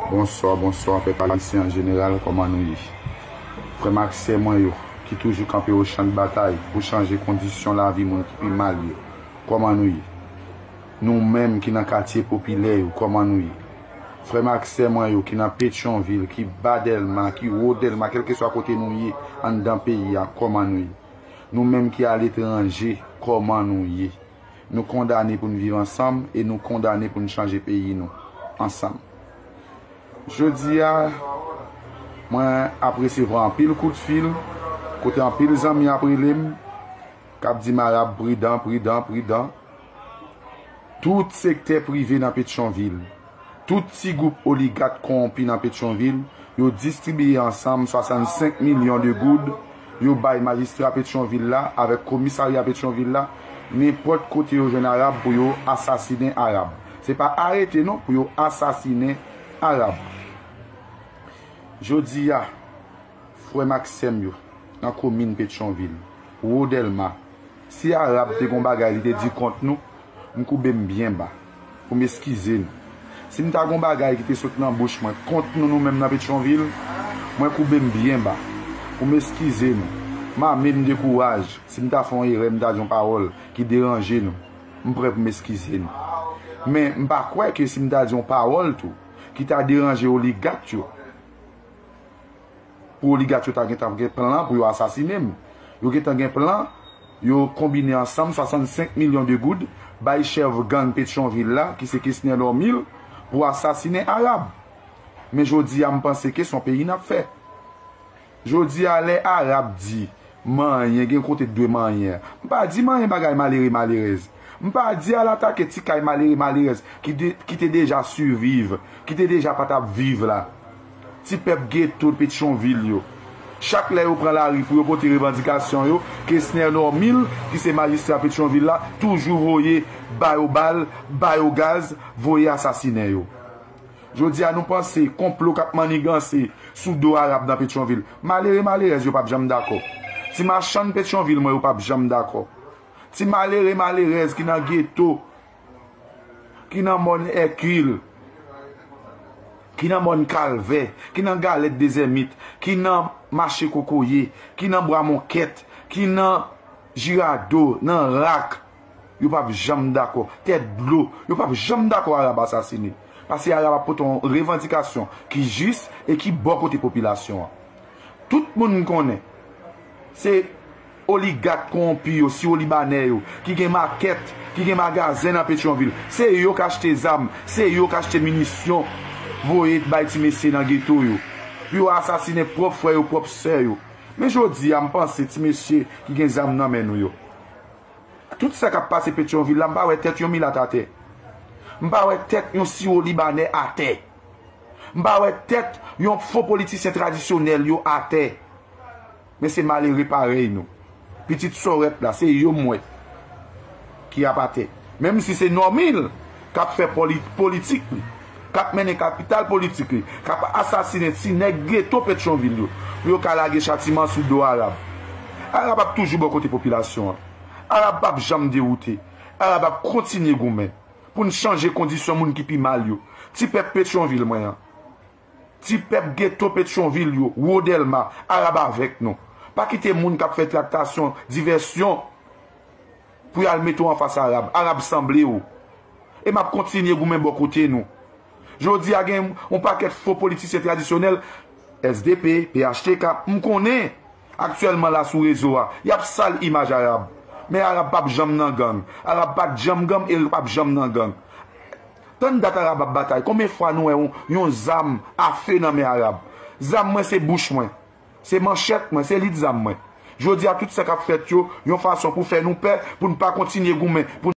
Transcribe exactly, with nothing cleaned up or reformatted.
Bonswa, bonswa, pèp ayisyen an jeneral, kòman nou ye? Frè m ak sè mwen yo, ki toujou kanpe o chan de batay pou chanje kondisyon lavi moun ki pi mal yo, kòman nou ye? Nou menm ki nan katye popilè yo, kòman nou ye? Frè m ak sè mwen yo ki nan Petyonvil, ki ba Dèlma, ki wo Dèlma, kèlkeswa kote nou ye anndan peyi a, kòman nou ye? Nou menm ki aletranje, kòman nou ye? Nou kondane pou n viv ansanm e nou kondane pou n chanje peyi nou ansanm. Jodi a, mwen ap resevwa anpil kout fil, kote anpil zanmi ap rele m, k ap di m Arab pridan, pridan, pridan. Tout sektè prive nan Petyonvil, tout ti gwoup oligak kowonpi nan Petyonvil, yo distribiye ansanm swasannsenk milyon de goud, yo bay majistra Petyonvil la avèk komisarya Petyonvil la, nenpòt kote yo jwenn Arab pou yo asasinen Arab. Se pa arete non, pou yo asasinen Arab. Jodi a, frè m ak sè m yo, nan komin Petyonvil, wo Dèlma, si Arab te gon bagay li te di kont nou, m koube m byen ba pou m eskize nou. Si m ta gon bagay ki te sot nan bouch mwen kont nou, nou menm nan Petyonvil, mwen koube m byen ba pou m eskize nou. M ame m dekouraj, si m ta fè yon erè, m ta di yon pawòl ki deranje nou, m prè pou m eskize nou. Men m pa kwè ke si m ta di yon pawòl tou ki ta deranje oligak yo, pou oligak yo ta gentan gen plan pou yo asasinen m. Yo gentan gen plan, yo konbine ansanm swasannsenk milyon de goud, bay chèf gang Petyonvil la, ki se Kesner Normil, pou asasinen Arab. Men jodi a, m panse ke se yon peyi n ap fè. Jodi a, lè Arab di manyen, gen kote dwe manyen. M pa di manyen bagay malere, malerèz. M pa di al atake ti kay malere, malerèz ki de, ki te deja siviv, ki te deja pa t ap viv la. Ti pèp geto Petyonvil yo. Chak lè yo pran lari pou yo pote revandikasyon yo, Kesner Normil, ki se majistra Petyonvil la, toujou voye ba yo bal, ba yo gaz, voye asasinen yo. Jodi a, nou panse konplo k ap manniganse sou do Arab nan Petyonvil. Malere, malerèz yo p ap janm dakò. Ti machann Petyonvil mwen yo p ap janm dakò. Ti malere, malerèz ki nan geto, ki nan mòn Èkil, ki nan mòn Kalvè, ki nan Galèt Dezèmit, ki nan mache Kokoye, ki nan Bwa Monkèt, ki nan Jirado, nan Rak, yo p ap janm dakò. Tèt dlo, yo p ap janm dakò Arab asasinen. Paske Arab ap pote yon revandikasyon ki jis e ki bò kote popilasyon an. Tout moun konnen, se oligak kowonpi yo, siwo libanè yo, ki gen makèt, ki gen magazen nan Petyonvil. Se yo k achte zam, se yo k achte minisyon, voye bay ti mesye nan geto yo, pou yo asasinen pwòp frè yo, pwòp sè yo. Men jodi a, m panse ti mesye ki gen zam nan men nou yo, tout sa k ap pase Petyonvil la, m pa wè tèt yon milat atè. M pa wè tèt yon siwo libanè atè. M pa wè tèt yon fo politisyen tradisyonèl yo atè. Men se malere parèy nou. Pitit Sòrèt la, se yo m wè ki ap atè. Menm si se Normil k ap fè poli-, politik li, k ap mennen kapital politik li, k ap asasinen ti nèg geto Petyonvil yo, pou yo ka lage chatiman sou do Arab. Arab ap toujou bò kote popilasyon an. Arab p ap janm dewoute. Arab ap kontinye goumen pou n chanje kondisyon moun ki pi mal yo. Ti pèp Petyonvil mwen an. Ti pèp geto Petyonvil yo, wo Dèlma, Arab avèk nou. Pa kite moun k ap fè traktasyon, divèsyon, pou y al mete w anfas Arab. Arab sanble w. E m ap kontinye goumen bò kote nou. Jodi a gen yon pakèt fo politisyen tradisyonèl, S D P, P H T K, m konnen aktyèlman la sou rezo a, y ap sal imaj Arab. Men Arab p ap janm nan gang. Arab pa t janm gang e l p ap janm nan gang. Tann dat Arab ap batay, konbyen fwa nou wè yon, yon zam afe nan men Arab? Zam mwen se bouch mwen, se manchèt mwen, se lit zam mwen. Jodi a, tout sa k ap fèt yo, yon fason pou fè nou pè, pou n pa kontinye goumen, pou